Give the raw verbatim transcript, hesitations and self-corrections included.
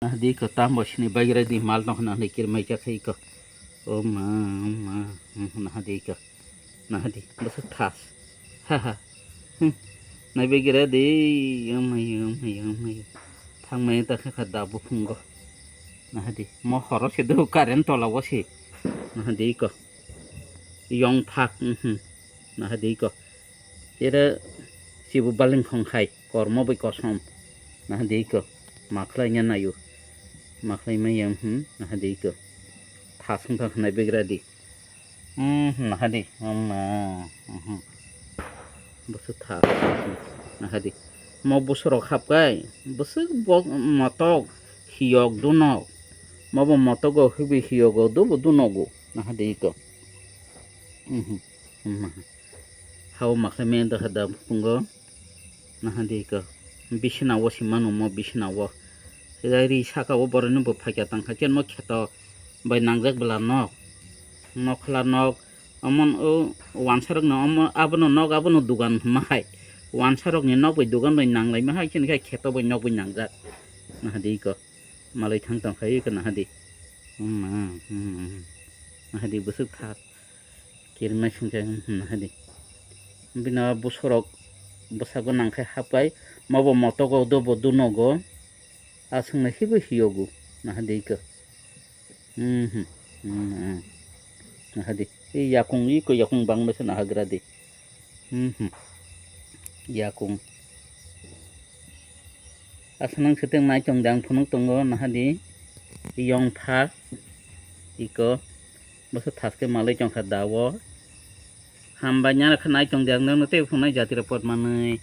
Nahadi ko tambo sini bagre di mal no hna ni kirmai ka khai ko. O ma, o ma, hmm, nahadi ko. Nahadi, bwswk thas. Ha ha. Hmm. Nai bagre di, o mai, o mai, o mai. Thang mai ta kha kha da buphungo. Nahadi, mo horo se do current tola wo se. Nahadi ko. Yong phak, mhm. Nahadi ko. Ere sibu baling khong khai, kormo bai kosom. Nahadi ko. Makhlai nya nayu. Makhlai mai yang, hmm. Nahadi ko. Thasung thang khnai begra di. Hmm, nahadi. Amma. Mhm. Bwswk thas. Nahadi. Mo bwswrok hapkai. Bwswk bok motok. Hiyok dunok. Mo bo motogo hibi hiyogo dubu dunogo. Nahadi ko. Mhm. Amma. Hao makhlai me da hada pungo. Nahadi ko. Bisina wo si manu mo bisina wo. Sida ri saka wo boroni bo phakya tang kha chen mo kheto bai nangjak bwla nok. Nokhla nok. Amon o wansarok no amo abono nok abono dugan hwnma hai. Wansarok ni nok bai dugan bai nanglai ma hai chen khe kheto bai nok bai nangjak. Nahadi ko. Malai thang tang khai ko nahadi. Hmm, hmm, hmm. Nahadi bwswk thas. Kirmai singkhe, hmm, nahadi. Bini bwswrok bwsago nangkhe hapkai, mobo motogo, dobo dunogo, aswkno hibo hiyogo, nahadi ko. Hmm, hmm, hmm, hmm. Nahadi. Ei yakung, iko yakung bangma se nahagra di. Hmm, hmm. Yakung. Aswk nang swtwng nai tong di, ang phunuk tongo, nahadi. Yong phak. Iko. Bwswk thaske malai tongkha da o. Hambai nai kha nai tong di, ang nokno tei phunai jatira pot manwi.